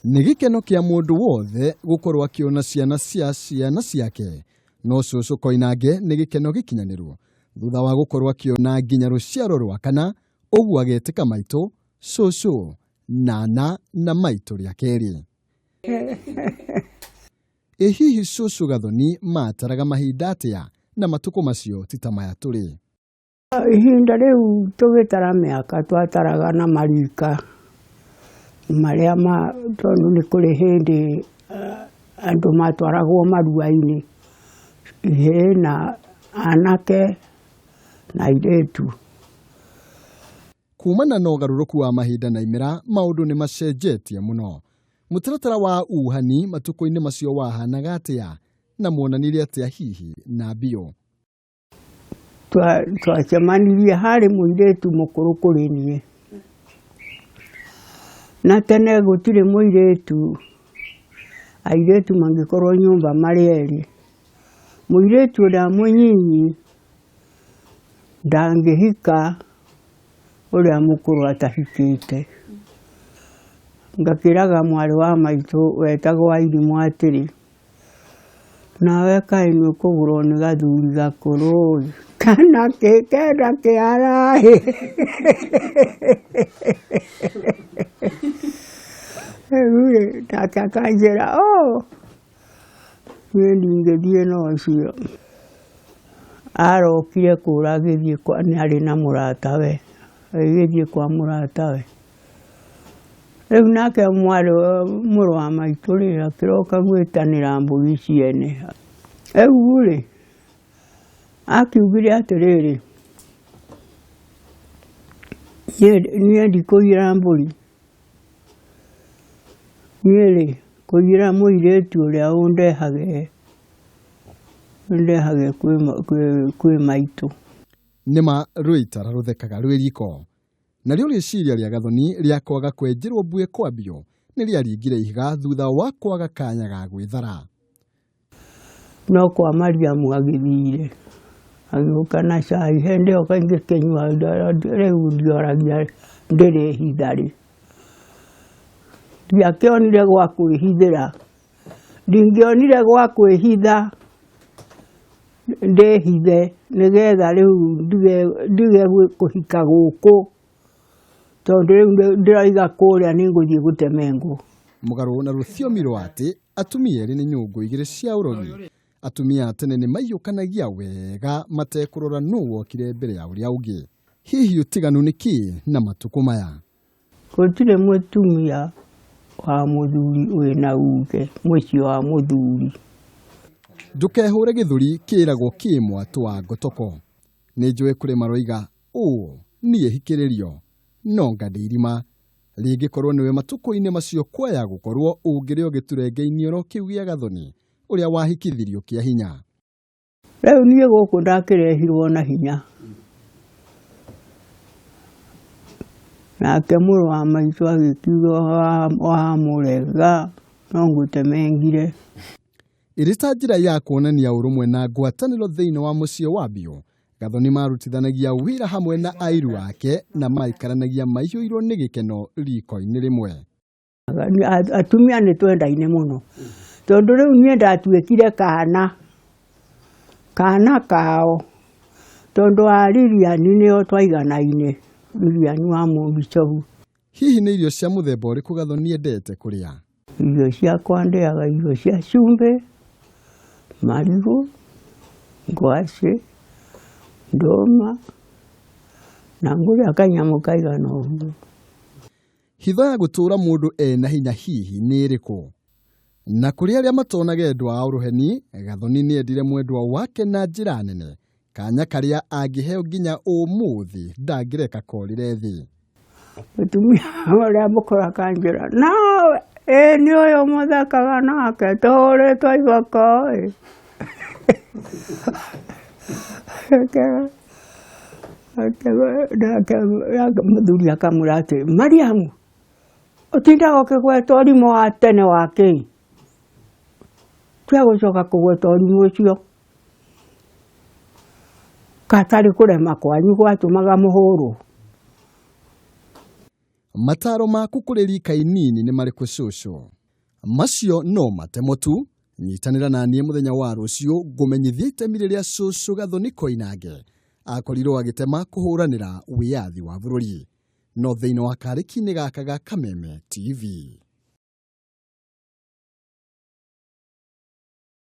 Nĩ gĩkeno kĩa mũndũ wothe gũkorwo akĩona ciana cia ciana ciake, no cũcũ Koinange nĩ gĩkeno gĩkinyanĩru thutha wa gũkorwo akĩona nginya rũciaro rwa kana, ũguo agetĩka maitũ, cũcũ, nana na maitũ rĩa kerĩ. Ĩ hihi cũcũ Gathoni mataraga mahinda atĩa na matukũ macio ti ta maya tũrĩ? Ihinda rĩu tũgĩtara mĩaka twataraga na marika marĩa ma tondũ nĩ kũrĩ hĩndĩ andũ matwaragwo marua-inĩ, ihĩĩ na anake na airĩtu. Kumana na ũgarũrũku wa mahinda na imera, maũndũ nĩ macenjetie mũno. Mũtaratara wa uhani matukũ-inĩ macio wahanaga atĩa na muonanirie atĩa hihi na mbio? Twacemanirie harĩ mũirĩtu mũkũrũ kũrĩ niĩ, na tene gũtirĩ mũirĩtu, airĩtu mangĩkorwo nyũmba marĩ erĩ, mũirĩtu ũrĩa mũnyinyi ndangĩhika ũrĩa mũkũrũ atahikĩte. Ngakĩraga mwarĩ wa maitũ wetagwo Wairimũ atĩrĩ, nawe kaĩ nĩ ũkũgũrwo nĩ gathuri gakũrũ ĩ, kana kĩ kenda kĩara ĩ. Rĩu rĩ, nake akanjĩra oh, niĩ ndingĩthiĩ na ũcio. Arokire kũra agĩthiĩ kwa nĩ arĩ na mũratawe, agĩthiĩ kwa mũratawe. Rĩu nake mwarĩ mũrũ wa maitũ rĩ, akĩroka gwĩtanĩra mbũri ciene. Rĩu rĩ, akiugire atĩrĩrĩ, niĩ ndikũiyĩra mbũri, niĩ rĩ, ngũiyĩra mũirĩtu ũrĩa ũndehage, ũndehage kwĩ maitũ. Nĩma rũitara rũthekaga rwĩ riko. Narĩo rĩciria rĩa Gathoni rĩa kwaga kwenjerwo mbuĩ kwambio nĩ rĩaringire ihiga thutha wa kwaga kanya ga gwĩthara. No kwa Mariamu agĩthire, agĩũka na cai, hĩndĩ ĩyo ngĩkĩnyua, rĩu ndioragia ndĩrĩhitha rĩ. Ndiakĩonire gwa kwĩhithĩra, ndingĩonire gwa kwĩhitha ndĩhithe nĩgetha rĩu ndige kũhika gũkũ, tondũ rĩu ndĩroiga kũrĩa nĩ ngũthiĩ gũtemengwo. Mũgarũ na rũthiomi rwa atĩ atumia erĩ nĩ nyũngũ igĩrĩ cia ũrogi, atumia a tene nĩ maiyũkanagia wega matekũrora nũ wokire mbere ya ũrĩa ũngĩ. Hihi ũtiganu nĩ kĩĩ na matukũ maya? Gũtirĩ mũtumia wa mũthuri wĩna uge mũciĩ wa mũthuri. Ndũkehũre gĩthũri kĩragwo kĩ mwatũ wa ngotoko. Nĩ njũĩ kũrĩ maroiga ũũ niĩ hikĩrĩrio no nga ndĩ irima. Rĩngĩkorwo nĩwe matukũ-inĩ macio kwaya gũkorwo ũngĩrĩ o gĩturenge iniũrũ kĩu gĩa Gathoni ũrĩa wahikithirio kĩa hinya. Rĩu niĩ gũkũ ndakĩrehirwo na hinya, nake mũrũ wa maitũ agĩkiuga wamũrega no ngũtemengire. Ĩrĩ ta njĩra ya kuonania ũrũmwe na ngwatanĩro thĩinĩ wa mũciĩ wa Mbiũ, Gathoni marutithanagia wĩra hamwe na airu ake na maikaranagia maiyũirwo nĩ gĩkeno riko-inĩ rĩmwe. Atumia nĩ twendaine mũno, tondũ rĩu niĩ ndatuĩkire kana, kana kao, tondũ a Lilian nĩo twaiganaine, Lilian wa Mũmbicobu. Hihi nĩ irio cia mũthemba ũrĩkũ Gathoni endete kũrĩa? Irio ciakwa ndĩaga irio cia cumbĩ, marigũ, ngwacĩ, ndũma, na ngũrĩa kanyamũ kaigana ũguo. Hitho ya gũtũũra mũndũ ena hinya hihi nĩ ĩrĩkũ? Na kũrĩ arĩa matonaga endwa ao rũheni, Gathoni nĩ endire mwendwa wake na njĩra nene, kanya karĩa angĩheo nginya ũmũthĩ ndangĩreka korĩre thĩ. Mũtumia ũrĩa mũkũrũ akanjĩra, nawe ĩ nĩ ũyũ mũthekaga nake tũhũrĩtwo iboko ĩ. Nake mũthuri akamwĩra atĩ, Mariamu, ũtindaga ũkĩgweta ũrimũ wa tene wa kĩ? Tiga gũcoka kũgweta ũrimũ ũcio. Gatarĩ kũrema kwanyu gwatũmaga mũhũrwo. Mataro maku kũrĩ rika inini nĩ marĩkũ cũcũ? Macio no matemo tu. Nyitanĩra na niĩ mũthenya wa rũciũ ngũmenyithie itemi rĩrĩa cũcũ Gathoni Koinange akorirwo agĩtema kũhũranĩra wĩyathi wa bũrũri. No thĩinĩ wa karĩki-inĩ gaka ga Kameme TV.